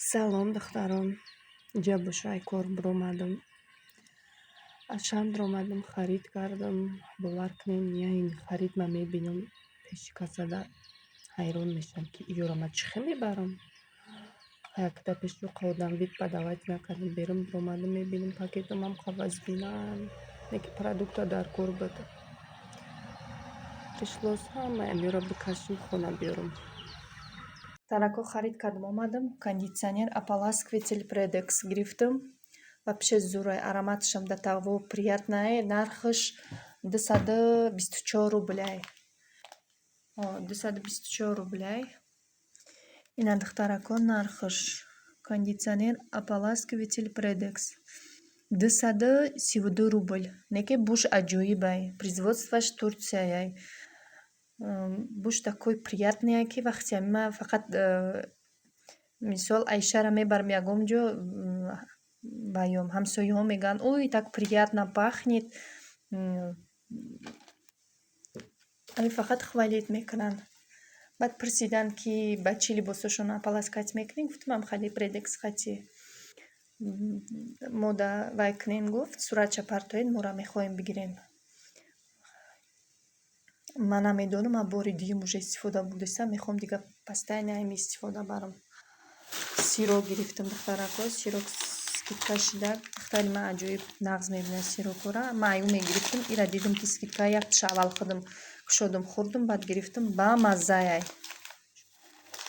Салом, духтарон. Инҷа боша, ай кор биромадам. Аз шам биромадам, харид кардам. Бовар кунед, ин харид ман мебинам пеши касада, ҳайрон мешавам, ки иёро ман чӣ хел мебарам. Якта пеши одам вид подавать накардам. Берун биромадам, мебинам, пакетам қавазбинан. Неки продукта дар кор буд. Пришлось ҳамаи амиро бикашим, хона биёрам. Тарако, харид кардам, омадам, кондитсионер ополаскиватель Предекс гирифтам. Вообще зурай, ароматшам до того приятное. Нархаш 224 рубляй. 224 рубляй. Ина, духтарако, нархаш кондитсионер ополаскиватель Предекс 232 рубл. Неке буш аҷоибай. Производствош Турцияяй. Буш такой приятный, ки вақте ман фақат мисол Айшаро мебарам ягон ҷо, ваём ҳамсояҳо мегӯянд: «Ой, так приятно пахнет». Ами фақат хвалить мекунанд. Баъд пурсиданд, ки ба чӣ либосошонро ополаскать мекунӣ? Гуфтам, ам хали Предекс хати мода вай кунем, гуфт, суратша партоед, моро мехоҳем бигирем. Ман намедонам, ман бори дуюм уже истифода бурдастам, мехоҳам дига постоянно ами истифода барам. Сырок гирифтам, духтарако, сырок скидка шуда. Духтари ман аҷоиб нағз мебинад сырокҳоро. Ман аю мегирифтам, ира дидам, ки скидка, якташа аввал худам кушодам, хӯрдам, баъд гирифтам, ба маззаяй.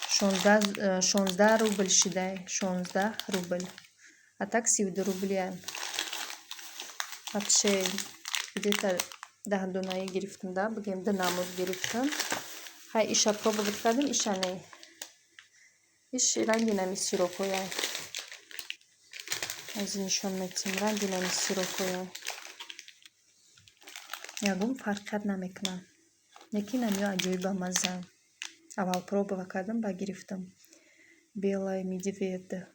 16 рубл шидай, 16 рубл. А так 32 рублияй. Вообще где-то 10 донаи гирифтам, да, бигем, ду намуд гирифтам. Хай, иша пробовать кардам, иша не. Иш ранги нами сырокҳояй. Аз нишон метиҳем, ранги нами сырокҳояй. Ягон фарқият намекунанд. Лекин амиё аҷоиб ба маззаанд. Аввал пробовать кардам, баъд гирифтам. Белый медведь.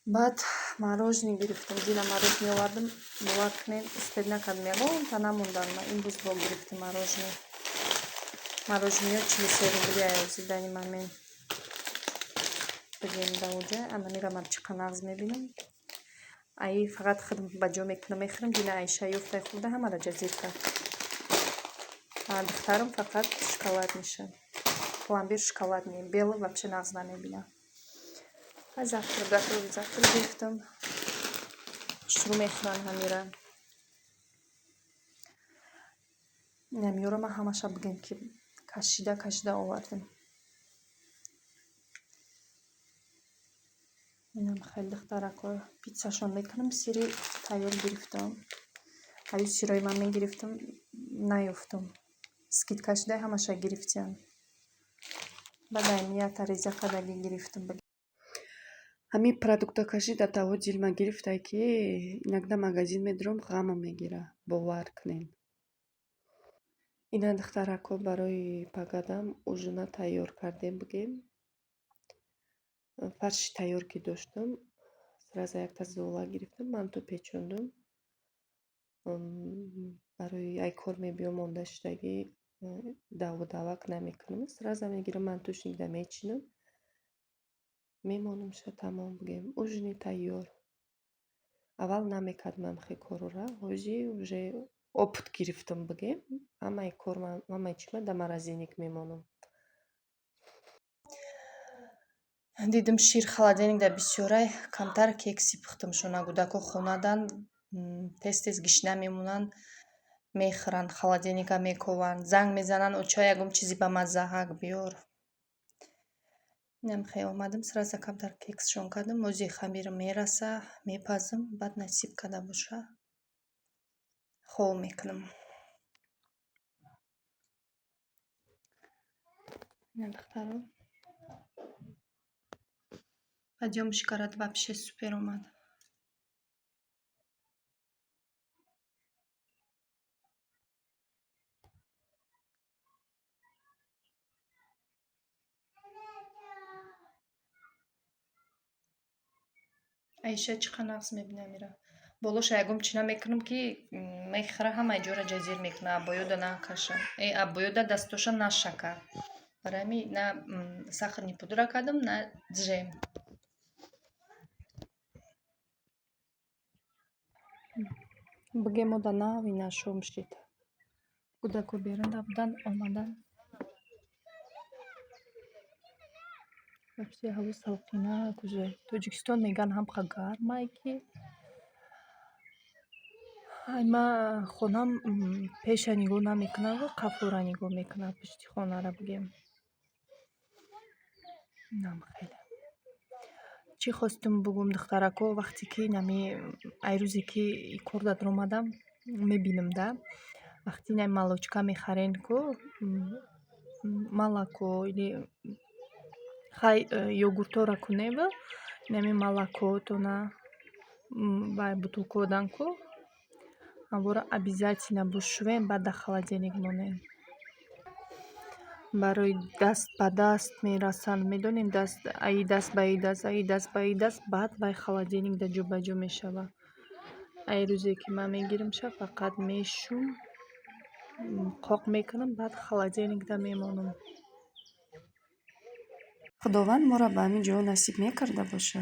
Баъд мороженое гирифтам. Дина мороженое овардам, бовар кунед, успеть накардам, ягонта намондан. Ман имрӯз бо гирифтем мороженое. Мороженое 43 рубли ҳозир данный момент. Бигем, даоҷа анамира ман чӣ қа нағз мебинам. Аи фақат худам ба ҷо мекунам, мехӯрам. Дина Айша ёфтай хӯрда, ҳамаро ҷазир кард. Духтарам фақат шоколадныйша. Пломбир шоколадный, белый вообще нағз намебинам. Завтра готовый завтра гирифтам. Хушрӯ мехӯранд ҳамира. Намиёро ман ҳамаша, бигем, ки кашида кашида овардем. Инам хеле, духтарако, питсашон мекунам, сири тайёр гирифтам. Аю сирои ман мегирифтам, наёфтам. Скидка шуда, ҳамаша гирифтиям. Баъд ами якта реза кардагӣ гирифтам. Ҳамин продукта кашида таво дилма гирифтай, ки иногда магазин медурам, ғамам мегира, бовар кунед. Ина, духтарако, барои пагадам ужина тайёр кардем, бигем. Фарши тайёр ки доштам, сразу якта зола гирифтам, манту печондум. Барои ай кор мебиём, монда шудагӣ, даву давак намекунам. Сразу мегирам, мантушникда мечинам. Мемонамша, тамом, бигем. Ужини тайёр. Аввал намекардам ҳамхел корора, ҳозир уже опыт гирифтам, бигем. Ҳамаи кор, ҳамаи чима дар морозильник мемонам. Дидам, шир холодильникда бисёрай, камтар кекси пухтам шона. Кӯдако хонадан, тез тез гишна мемонанд, мехӯранд, холодильника мекованд, занг мезананд: «Оча, ягон чизи бамаззаҳак биёр». Инам хел омадам, сразу камтар кексшон кардам. Ози хамир мераса, мепазам, баъд насиб карда боша, хоб мекунам. Ина, духтаро. Подъём шикарат вообще супер омад. Айша чӣ қа нағз мебинам ира. Болоша ягон чӣ намекунам, ки мехӯра, ҳамаи ҷоро ҷазир мекунад, абоёда накаша. Э, абоёда дастоша нашака. Барои ҳамин на сахарный пудра кардам, на ҷем. Бигем, мо да нави нашом шид. Кӯдако берун будан, омадан. Вообще ҳаво салқинак уже. Тоҷикистон мегӯянд, ҳамқа гармай, ки ай ма хонам пеша нигоҳ намекунад, қафора нигоҳ мекунад, пишти хонара бигем. Инам хеле. Чӣ хостум бугум, духтарако, вақте ки нами ай рӯзе ки кор даромадам, мебинам да, вақте ина молочка мехарен ку, молоко или хай йогуртҳоро кунева, инами молокотона вай бутылкодан ку, ҳамвора обязательно бушӯем, баъд дар холодильник монем. Барои даст ба даст мерасанд, медонем, даст аи даст ба и даст, аи даст ба и даст, баъд вай холодильник да ҷобаҷо мешавад. Ай рӯзе ки ман мегирамша, фақат мешум, қоқ мекунам, баъд холодильник да мемонам. Худованд моро ба ҳамин ҷоҳо насиб мекарда боша.